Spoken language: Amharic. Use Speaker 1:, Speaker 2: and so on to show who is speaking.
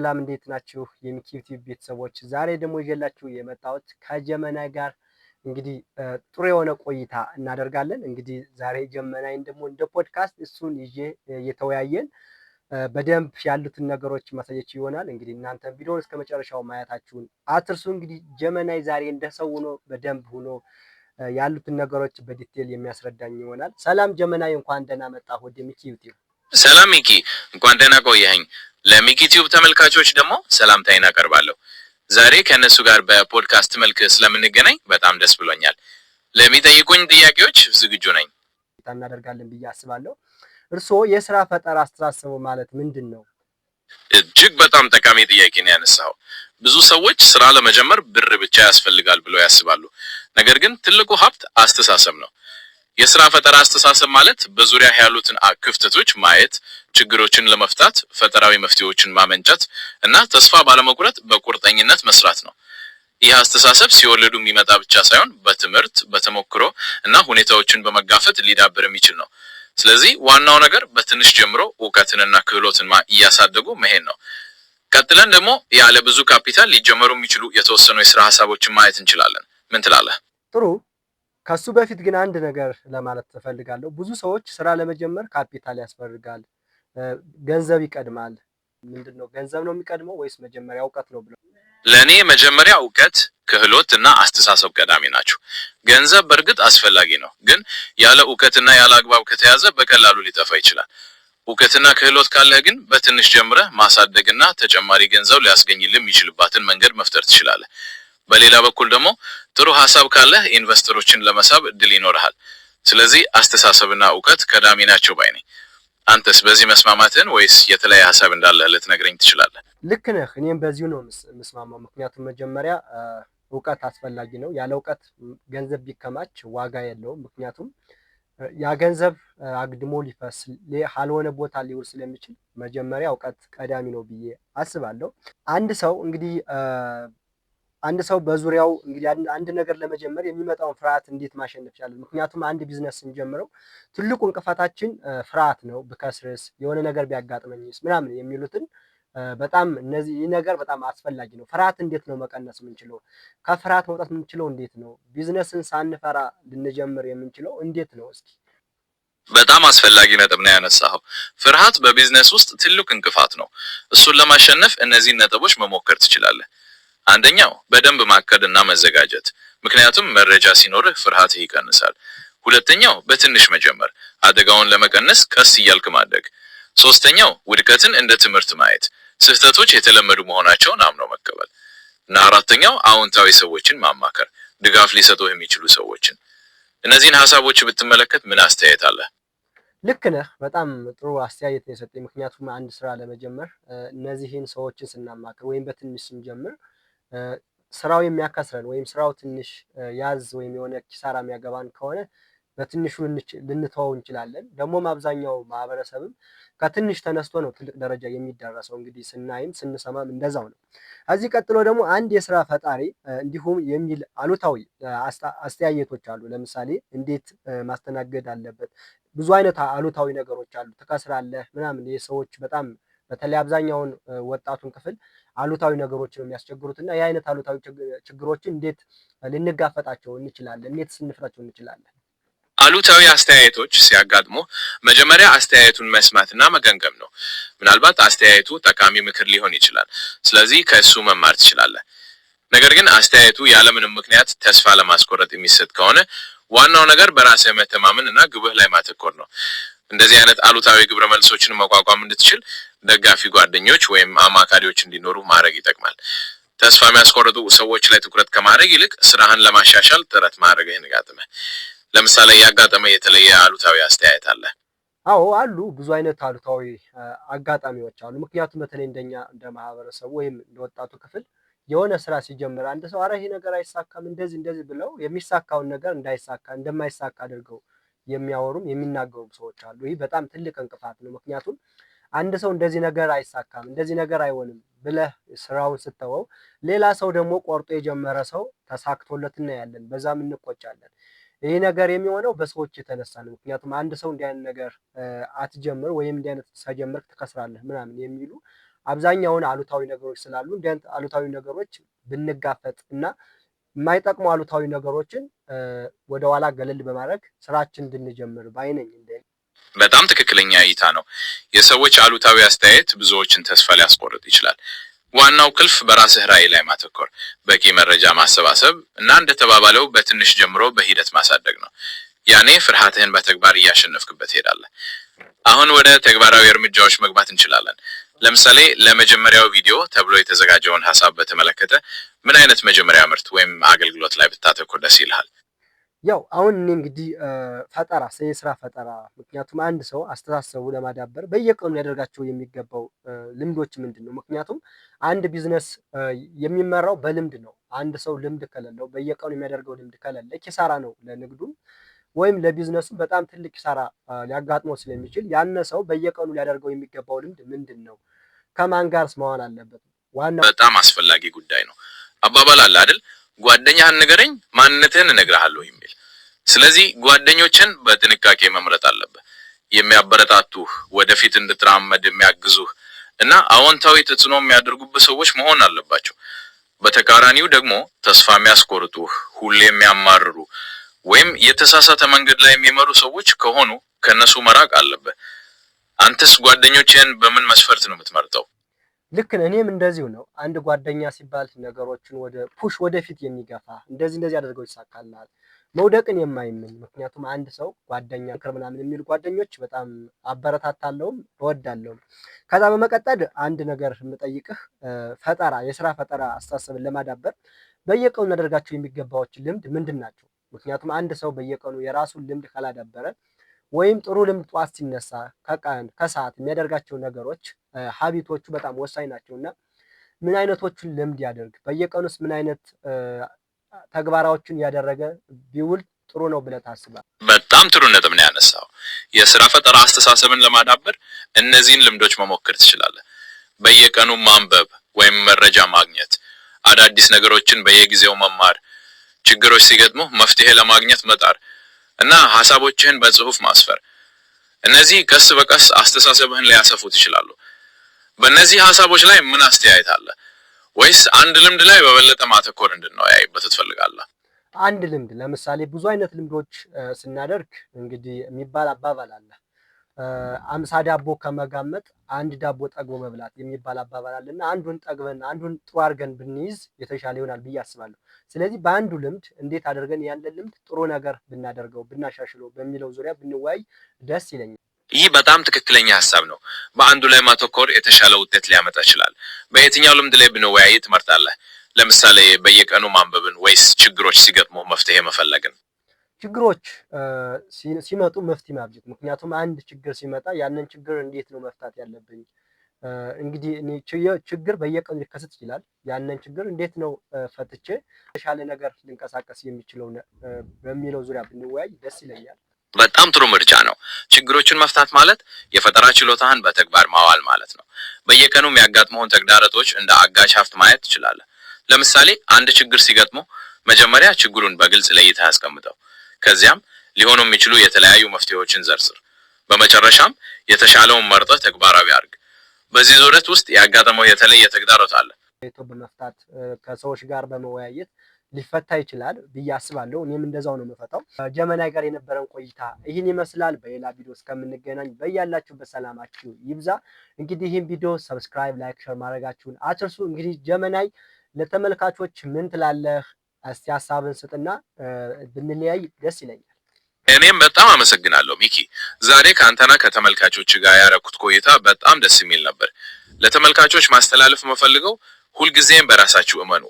Speaker 1: ሰላም፣ እንዴት ናችሁ የሚኪ ዩቲዩብ ቤተሰቦች? ዛሬ ደግሞ ይዤላችሁ የመጣሁት ከ Gemini ጋር እንግዲህ ጥሩ የሆነ ቆይታ እናደርጋለን። እንግዲህ ዛሬ Gemini ን ደግሞ እንደ ፖድካስት እሱን ይዤ እየተወያየን በደንብ ያሉትን ነገሮች ማሳየት ይሆናል። እንግዲህ እናንተ ቪዲዮውን እስከ መጨረሻው ማየታችሁን አትርሱ። እንግዲህ Gemini ዛሬ እንደ ሰው ሆኖ በደንብ ሆኖ ያሉትን ነገሮች በ detail የሚያስረዳኝ ይሆናል። ሰላም Gemini፣ እንኳን ደህና መጣህ ወደ ሚኪ ዩቲዩብ።
Speaker 2: ሰላም ሚኪ፣ እንኳን ደህና ቆየኸኝ። ለሚኪ ቲዩብ ተመልካቾች ደግሞ ሰላምታዬን አቀርባለሁ። ዛሬ ከእነሱ ጋር በፖድካስት መልክ ስለምንገናኝ በጣም ደስ ብሎኛል። ለሚጠይቁኝ ጥያቄዎች ዝግጁ ነኝ።
Speaker 1: እናደርጋለን ብዬ አስባለሁ። እርስዎ የስራ ፈጠራ አስተሳሰቡ ማለት ምንድን ነው?
Speaker 2: እጅግ በጣም ጠቃሚ ጥያቄ ነው ያነሳኸው። ብዙ ሰዎች ስራ ለመጀመር ብር ብቻ ያስፈልጋል ብለው ያስባሉ። ነገር ግን ትልቁ ሀብት አስተሳሰብ ነው። የስራ ፈጠራ አስተሳሰብ ማለት በዙሪያ ያሉትን ክፍተቶች ማየት፣ ችግሮችን ለመፍታት ፈጠራዊ መፍትሄዎችን ማመንጨት እና ተስፋ ባለመቁረጥ በቁርጠኝነት መስራት ነው። ይህ አስተሳሰብ ሲወለዱ የሚመጣ ብቻ ሳይሆን በትምህርት፣ በተሞክሮ እና ሁኔታዎችን በመጋፈጥ ሊዳብር የሚችል ነው። ስለዚህ ዋናው ነገር በትንሽ ጀምሮ እውቀትንና ክህሎትን እያሳደጉ መሄድ ነው። ቀጥለን ደግሞ ያለ ብዙ ካፒታል ሊጀመሩ የሚችሉ የተወሰኑ የስራ ሀሳቦችን ማየት እንችላለን። ምን ትላለህ?
Speaker 1: ጥሩ። ከሱ በፊት ግን አንድ ነገር ለማለት እፈልጋለሁ። ብዙ ሰዎች ስራ ለመጀመር ካፒታል ያስፈልጋል፣ ገንዘብ ይቀድማል። ምንድን ነው፣ ገንዘብ ነው የሚቀድመው ወይስ መጀመሪያ እውቀት ነው ብለው?
Speaker 2: ለእኔ መጀመሪያ እውቀት፣ ክህሎት እና አስተሳሰብ ቀዳሚ ናቸው። ገንዘብ በእርግጥ አስፈላጊ ነው፣ ግን ያለ እውቀትና ያለ አግባብ ከተያዘ በቀላሉ ሊጠፋ ይችላል። እውቀትና ክህሎት ካለህ ግን በትንሽ ጀምረህ ማሳደግና ተጨማሪ ገንዘብ ሊያስገኝልህ የሚችልባትን መንገድ መፍጠር ትችላለህ። በሌላ በኩል ደግሞ ጥሩ ሀሳብ ካለህ ኢንቨስተሮችን ለመሳብ እድል ይኖርሃል። ስለዚህ አስተሳሰብና እውቀት ቀዳሚ ናቸው ባይ ነኝ። አንተስ በዚህ መስማማትህን ወይስ የተለያየ ሀሳብ እንዳለህ ልትነግረኝ ትችላለህ?
Speaker 1: ልክ ነህ። እኔም በዚሁ ነው የምስማማው። ምክንያቱም መጀመሪያ እውቀት አስፈላጊ ነው። ያለ እውቀት ገንዘብ ቢከማች ዋጋ የለውም። ምክንያቱም ያ ገንዘብ አግድሞ ሊፈስ ያልሆነ ቦታ ሊውል ስለሚችል መጀመሪያ እውቀት ቀዳሚ ነው ብዬ አስባለሁ። አንድ ሰው እንግዲህ አንድ ሰው በዙሪያው እንግዲህ አንድ ነገር ለመጀመር የሚመጣውን ፍርሃት እንዴት ማሸነፍ ይቻላል? ምክንያቱም አንድ ቢዝነስ ስንጀምረው ትልቁ እንቅፋታችን ፍርሃት ነው። ብከስርስ፣ የሆነ ነገር ቢያጋጥመኝስ ምናምን የሚሉትን በጣም እነዚህ ይህ ነገር በጣም አስፈላጊ ነው። ፍርሃት እንዴት ነው መቀነስ የምንችለው? ከፍርሃት መውጣት የምንችለው እንዴት ነው? ቢዝነስን ሳንፈራ ልንጀምር የምንችለው እንዴት ነው? እስኪ።
Speaker 2: በጣም አስፈላጊ ነጥብ ነው ያነሳኸው። ፍርሃት በቢዝነስ ውስጥ ትልቅ እንቅፋት ነው። እሱን ለማሸነፍ እነዚህን ነጥቦች መሞከር ትችላለህ። አንደኛው በደንብ ማቀድ እና መዘጋጀት፣ ምክንያቱም መረጃ ሲኖርህ ፍርሃትህ ይቀንሳል። ሁለተኛው በትንሽ መጀመር፣ አደጋውን ለመቀነስ ቀስ እያልክ ማደግ። ሶስተኛው ውድቀትን እንደ ትምህርት ማየት፣ ስህተቶች የተለመዱ መሆናቸውን አምኖ መቀበል። እና አራተኛው አዎንታዊ ሰዎችን ማማከር፣ ድጋፍ ሊሰጡ የሚችሉ ሰዎችን። እነዚህን ሀሳቦች ብትመለከት ምን አስተያየት አለህ?
Speaker 1: ልክ ነህ። በጣም ጥሩ አስተያየት ነው የሰጠኝ። ምክንያቱም አንድ ስራ ለመጀመር እነዚህን ሰዎችን ስናማክር ወይም በትንሽ ስንጀምር ስራው የሚያከስረን ወይም ስራው ትንሽ ያዝ ወይም የሆነ ኪሳራ የሚያገባን ከሆነ በትንሹ ልንተወው እንችላለን። ደግሞም አብዛኛው ማህበረሰብም ከትንሽ ተነስቶ ነው ትልቅ ደረጃ የሚደረሰው። እንግዲህ ስናይም ስንሰማም እንደዛው ነው። ከዚህ ቀጥሎ ደግሞ አንድ የስራ ፈጣሪ እንዲሁም የሚል አሉታዊ አስተያየቶች አሉ። ለምሳሌ እንዴት ማስተናገድ አለበት? ብዙ አይነት አሉታዊ ነገሮች አሉ። ትከስራለህ ምናምን የሰዎች በጣም በተለይ አብዛኛውን ወጣቱን ክፍል አሉታዊ ነገሮች ነው የሚያስቸግሩት እና ይህ አይነት አሉታዊ ችግሮችን እንዴት ልንጋፈጣቸው እንችላለን? እንዴት ስንፈታቸው እንችላለን?
Speaker 2: አሉታዊ አስተያየቶች ሲያጋጥሙ መጀመሪያ አስተያየቱን መስማትና መገምገም ነው። ምናልባት አስተያየቱ ጠቃሚ ምክር ሊሆን ይችላል። ስለዚህ ከእሱ መማር ትችላለህ። ነገር ግን አስተያየቱ ያለምንም ምክንያት ተስፋ ለማስቆረጥ የሚሰጥ ከሆነ ዋናው ነገር በራስህ መተማመን እና ግብህ ላይ ማተኮር ነው። እንደዚህ አይነት አሉታዊ ግብረ መልሶችን መቋቋም እንድትችል ደጋፊ ጓደኞች ወይም አማካሪዎች እንዲኖሩ ማድረግ ይጠቅማል። ተስፋ የሚያስቆርጡ ሰዎች ላይ ትኩረት ከማድረግ ይልቅ ስራህን ለማሻሻል ጥረት ማድረግህን ጋጥመህ። ለምሳሌ ያጋጠመ የተለየ አሉታዊ አስተያየት አለ?
Speaker 1: አዎ አሉ። ብዙ አይነት አሉታዊ አጋጣሚዎች አሉ። ምክንያቱም በተለይ እንደኛ እንደ ማህበረሰቡ ወይም እንደ ወጣቱ ክፍል የሆነ ስራ ሲጀምር አንድ ሰው አረ ይሄ ነገር አይሳካም እንደዚህ እንደዚህ ብለው የሚሳካውን ነገር እንዳይሳካ እንደማይሳካ አድርገው የሚያወሩም የሚናገሩም ሰዎች አሉ። ይህ በጣም ትልቅ እንቅፋት ነው። ምክንያቱም አንድ ሰው እንደዚህ ነገር አይሳካም፣ እንደዚህ ነገር አይሆንም ብለህ ስራውን ስተወው ሌላ ሰው ደግሞ ቆርጦ የጀመረ ሰው ተሳክቶለት እናያለን። በዛም እንቆጫለን። ይህ ነገር የሚሆነው በሰዎች የተነሳ ነው። ምክንያቱም አንድ ሰው እንዲህ አይነት ነገር አትጀምር ወይም እንዲህ አይነት ሳጀምር ትከስራለህ ምናምን የሚሉ አብዛኛውን አሉታዊ ነገሮች ስላሉ እንዲህ አይነት አሉታዊ ነገሮች ብንጋፈጥ እና የማይጠቅሙ አሉታዊ ነገሮችን ወደኋላ ገለል በማድረግ ስራችን እንድንጀምር ባይ ነኝ። እንደ
Speaker 2: በጣም ትክክለኛ እይታ ነው። የሰዎች አሉታዊ አስተያየት ብዙዎችን ተስፋ ሊያስቆርጥ ይችላል። ዋናው ቁልፍ በራስህ ራዕይ ላይ ማተኮር፣ በቂ መረጃ ማሰባሰብ እና እንደተባባለው በትንሽ ጀምሮ በሂደት ማሳደግ ነው። ያኔ ፍርሃትህን በተግባር እያሸነፍክበት ትሄዳለህ። አሁን ወደ ተግባራዊ እርምጃዎች መግባት እንችላለን። ለምሳሌ ለመጀመሪያው ቪዲዮ ተብሎ የተዘጋጀውን ሀሳብ በተመለከተ ምን አይነት መጀመሪያ ምርት ወይም አገልግሎት ላይ ብታተኩር ደስ ይልሃል?
Speaker 1: ያው አሁን እኔ እንግዲህ ፈጠራ የስራ ፈጠራ፣ ምክንያቱም አንድ ሰው አስተሳሰቡ ለማዳበር በየቀኑ ሊያደርጋቸው የሚገባው ልምዶች ምንድን ነው? ምክንያቱም አንድ ቢዝነስ የሚመራው በልምድ ነው። አንድ ሰው ልምድ ከሌለው፣ በየቀኑ የሚያደርገው ልምድ ከሌለ ኪሳራ ነው ለንግዱም ወይም ለቢዝነሱ በጣም ትልቅ ኪሳራ ሊያጋጥመው ስለሚችል ያነ ሰው በየቀኑ ሊያደርገው የሚገባው ልምድ ምንድን ነው? ከማን ጋርስ መዋል አለበት? ዋና
Speaker 2: በጣም አስፈላጊ ጉዳይ ነው። አባባል አለ አይደል? ጓደኛህን ንገረኝ ማንነትህን እነግርሃለሁ የሚል። ስለዚህ ጓደኞችን በጥንቃቄ መምረጥ አለብህ። የሚያበረታቱህ፣ ወደፊት እንድትራመድ የሚያግዙህ እና አዎንታዊ ተጽዕኖ የሚያደርጉብህ ሰዎች መሆን አለባቸው። በተቃራኒው ደግሞ ተስፋ የሚያስቆርጡህ፣ ሁሌ የሚያማርሩ ወይም የተሳሳተ መንገድ ላይ የሚመሩ ሰዎች ከሆኑ ከእነሱ መራቅ አለብህ። አንተስ ጓደኞችህን በምን መስፈርት ነው የምትመርጠው?
Speaker 1: ልክ ነህ። እኔም እንደዚሁ ነው። አንድ ጓደኛ ሲባል ነገሮችን ወደ push ወደፊት የሚገፋ፣ እንደዚህ እንደዚህ አድርገው ይሳካልሃል፣ መውደቅን የማይመኝ። ምክንያቱም አንድ ሰው ጓደኛ ምክር ምናምን የሚሉ ጓደኞች በጣም አበረታታለሁም እወዳለሁም። ከዛ በመቀጠል አንድ ነገር የምጠይቅህ፣ ፈጠራ የስራ ፈጠራ አስተሳሰብን ለማዳበር በየቀኑ ሊያደርጋቸው የሚገባዎች ልምድ ምንድን ናቸው? ምክንያቱም አንድ ሰው በየቀኑ የራሱን ልምድ ካላዳበረ ወይም ጥሩ ልምድ ጠዋት ሲነሳ ከቀን ከሰዓት የሚያደርጋቸው ነገሮች habit ኦቹ በጣም ወሳኝ ናቸው፣ እና ምን አይነቶቹን ልምድ ያደርግ፣ በየቀኑስ ምን አይነት ተግባራዎችን ያደረገ ቢውል ጥሩ ነው ብለህ ታስባለህ?
Speaker 2: በጣም ጥሩ ነጥብ ነው ያነሳው። የስራ ፈጠራ አስተሳሰብን ለማዳበር እነዚህን ልምዶች መሞከር ትችላለህ። በየቀኑ ማንበብ ወይም መረጃ ማግኘት፣ አዳዲስ ነገሮችን በየጊዜው መማር፣ ችግሮች ሲገጥሙ መፍትሄ ለማግኘት መጣር እና ሀሳቦችህን በጽሁፍ ማስፈር። እነዚህ ቀስ በቀስ አስተሳሰብህን ሊያሰፉት ይችላሉ። በእነዚህ ሀሳቦች ላይ ምን አስተያየት አለ? ወይስ አንድ ልምድ ላይ በበለጠ ማተኮር እንድንወያይበት ትፈልጋለህ?
Speaker 1: አንድ ልምድ፣ ለምሳሌ ብዙ አይነት ልምዶች ስናደርግ እንግዲህ የሚባል አባባል አለ። 50 ዳቦ ከመጋመጥ አንድ ዳቦ ጠግቦ መብላት የሚባል አባባል አለ፣ እና አንዱን ጠግበን አንዱን ጥሩ አድርገን ብንይዝ የተሻለ ይሆናል ብዬ አስባለሁ። ስለዚህ በአንዱ ልምድ እንዴት አድርገን ያለን ልምድ ጥሩ ነገር ብናደርገው ብናሻሽለው በሚለው ዙሪያ ብንወያይ ደስ ይለኛል።
Speaker 2: ይህ በጣም ትክክለኛ ሀሳብ ነው። በአንዱ ላይ ማተኮር የተሻለ ውጤት ሊያመጣ ይችላል። በየትኛው ልምድ ላይ ብንወያይ ትመርጣለህ? ለምሳሌ በየቀኑ ማንበብን ወይስ ችግሮች ሲገጥሙ መፍትሄ መፈለግን?
Speaker 1: ችግሮች ሲመጡ መፍትሄ ማብጀት። ምክንያቱም አንድ ችግር ሲመጣ ያንን ችግር እንዴት ነው መፍታት ያለብኝ? እንግዲህ ችግር በየቀኑ ሊከሰት ይችላል። ያንን ችግር እንዴት ነው ፈትቼ የተሻለ ነገር ልንቀሳቀስ የሚችለው በሚለው ዙሪያ ብንወያይ ደስ ይለኛል።
Speaker 2: በጣም ጥሩ ምርጫ ነው። ችግሮችን መፍታት ማለት የፈጠራ ችሎታህን በተግባር ማዋል ማለት ነው። በየቀኑ የሚያጋጥመውን ተግዳሮቶች እንደ አጋዥ ሀብት ማየት ትችላለህ። ለምሳሌ አንድ ችግር ሲገጥመው መጀመሪያ ችግሩን በግልጽ ለይተህ አስቀምጠው። ከዚያም ሊሆኑ የሚችሉ የተለያዩ መፍትሄዎችን ዘርዝር። በመጨረሻም የተሻለውን መርጠህ ተግባራዊ አድርግ። በዚህ ዙረት ውስጥ ያጋጠመው የተለየ ተግዳሮት አለ?
Speaker 1: በመፍታት ከሰዎች ጋር በመወያየት ሊፈታ ይችላል ብዬ አስባለሁ። እኔም እንደዛው ነው የምፈታው። ጀመናይ ጋር የነበረን ቆይታ ይህን ይመስላል። በሌላ ቪዲዮ እስከምንገናኝ በያላችሁበት ሰላማችሁ ይብዛ። እንግዲህ ይህን ቪዲዮ subscribe፣ like፣ share ማድረጋችሁን አትርሱ። እንግዲህ ጀመናይ ለተመልካቾች ምን ትላለህ? እስቲ ሀሳብን ስጥና ብንለያይ ደስ ይለኛል።
Speaker 2: እኔም በጣም አመሰግናለሁ ሚኪ። ዛሬ ከአንተና ከተመልካቾች ጋር ያረኩት ቆይታ በጣም ደስ የሚል ነበር። ለተመልካቾች ማስተላለፍ የምፈልገው ሁልጊዜም በራሳችሁ እመኑ።